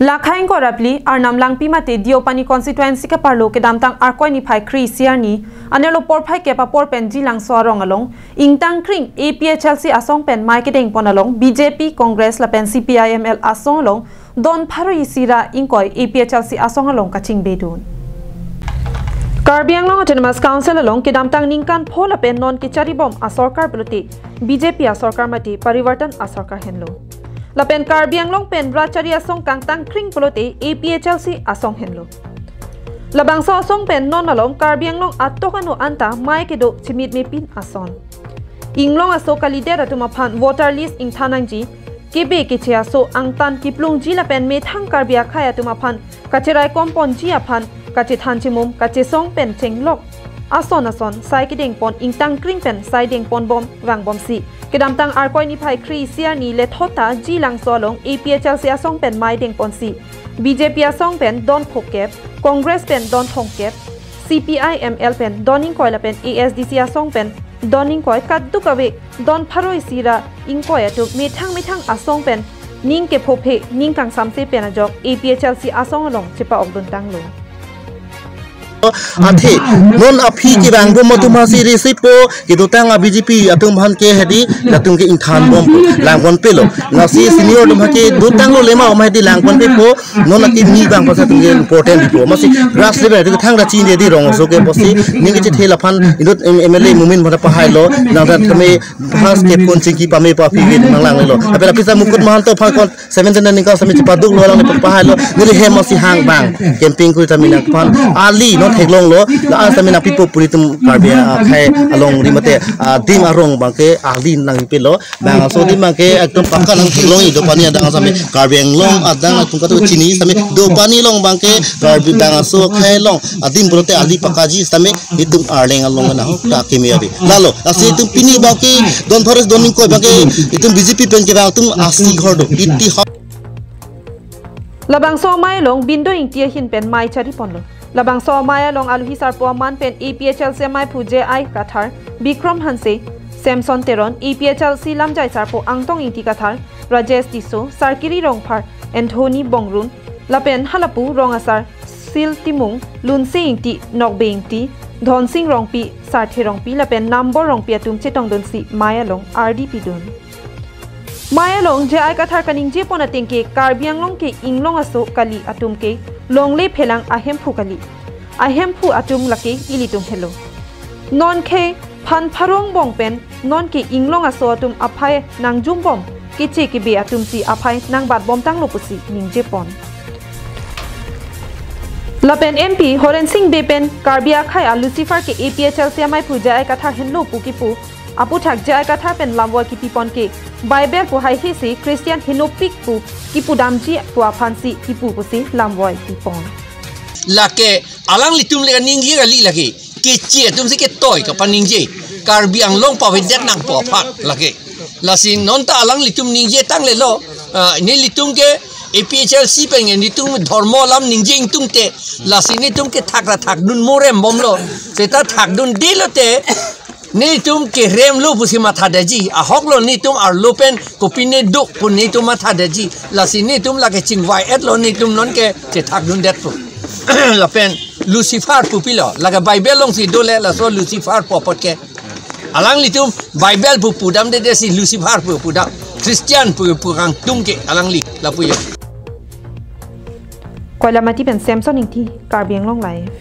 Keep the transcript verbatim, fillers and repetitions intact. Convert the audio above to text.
Lakhai ingkoi ra phli Arnam Langpi mate Deopani constituency ke-arlo kedamtang Arkoi niphai kre-isi arni anerlo porphai kep apor pen Jilangso arong along ingtang kring A P H L C asong pen mei kedeng pon along B J P, Congress lapen C P I M L asong along don pharo isi ra ingkoi A P H L C asong along kachingbedun. Karbi Anglong Autonomous Council along kedamtang ningkan pho lapen non kecharibom asorkar pulote B J P asorkar mate Parivartan asorkar henlo. Lapen Karbi Anglong pen rat chari asong kangtang kring pulote A P H L C asong henlo. Labangso asong pen non along Karbi Anglong atok ano anta mei kedo chimit mepin ason. Inglong aso kalidet atum aphan voter list ingthan nangji, kebe keche aso angtan kiplungji lapen methang Karbi akhei atum aphan kacherai komponji aphan kachethan chimum kachesong pen chenglok ason ason sai kedeng pon ingtang kring pen sai deng pon bom vang bomsi kedamtang Arkoi niphai kre-isi arni lethot ta Jilangso along A P H L C asong pen mei deng ponsi B J P asong pen don phokep, Congress pen don thomkep, C P I M L pen don ingkoi lapen A S D C asong pen don ingkoi kadokave don pharo isi ra ingkoi atum methang methang asong pen ning kephophe ning kangsamse pen ajok A P H L C asong along chepa-okdun tanglo. Athe non aphi kevang bom atum hasi resi po kedotang a B J P atum aphan ke hedi latum ke ingthan bompo, lang ponpelo. Lasi senior atum ke dotang lo lema om hedi lang ponpepo. Non aki mi bang pasa atum ke important dipo. Masi grass level itu thang ra chin di rong aso ke posi ning kechethe laphan inut M L A Momin mada pahailo nang tame pas ke pon chingki pame pa phi nang langlelo. Apela pisa Mukut Mahanto pha kon seven ten ningkan sami chepaduklo alang ne pahailo neli hem masi hang bang camping kuri tami nangphan ali non theklonglo. La sami nangpipo puri atum Karbi akhei alongri mate adim arong abang ke ali nangpilo. Bang aso adim abang ke ekdom pakka nangtheklong ido pani adang sami Karbi Anglong adang atum katu chini sami Deopani along abang ke Karbi bang aso akhei along adim pulote ali pakkaji sami itum Arleng along na ho ta keme ave. Lalo, lasi itum pini abang ke don pharo isi don ingkoi abang ke itum B J P pen kevang atum asi ghor do. Iti ha. Labangso amei along Bindo Ingti ahin pen mei chari ponlo. Labangso amei along aluhi sarpo aman pen A P H L C ameiphu J I Kathar, Bikram Hanse, Samson Teron, A P H L C lamjai sarpo Angtong Ingti Kathar, Rajesh Tisso, Sarkiri Rongphar, Anthony Bongrun, lapen halapu rong asar Sil Timung, Lunse Ingti, Nokbe Ingti, Dhonsing Rongpi, Sarthe Rongpi lapen Nambor Rongpi atum chetongdunsi mei along ardi pidun. Mei along J I Kathar kaningje pon ateng ke Karbi Anglong ke inglong aso kali, atum ke longle phelang ahemphu kali. Ahemphu atum lake ilitum helo. Non ke phan pharo angbong pen non ke inglong aso atum aphai nangjum bom, keche kebe atum si aphai nangbat bom tanglo pusi ningje pon. Lapen M P Horen Sing Bey pen Karbi akhei a Lucifer ke A P H L C ameiphu J I Kathar henlo pu kipu aputhak J I Kathar pen lamvoi kipi pon ke Bible pu haihesi Christian henopik pu kipu damji pu aphansi kipu pusi lamvoi pipon. Lake alanglitum le kaningje kali lake. Keche atum si ketoi kapaningje. Karbi Anglong pavedet nangpo aphan lake. Lasi non ta alanglitum ningje tanglelo. Ah, nelitum ke A P H L C pen nelitum dhormo alam ningje ingtungte. Lasi nelitum ke thakra thakdun morem bomlo. Seta thakdundelo te. Nelitum keremlo pusi mathadetji, ahoklo nelitum arlo pen kopine duk pu nelitum mathadetji, lasi nelitum lake chingvai-etlo nelitum non ke chethakdundetpo. Lapen Lucifer pu pilo, lake Bible alongsi dole laso Lucifer pu apot ke. Alanglitum Bible pu pudamdedesi Lucifer pu pudam. Christian pu pu kangtung ke alangli lapu yo. Koilamati pen Samson Ingti, Karbi Anglong Live.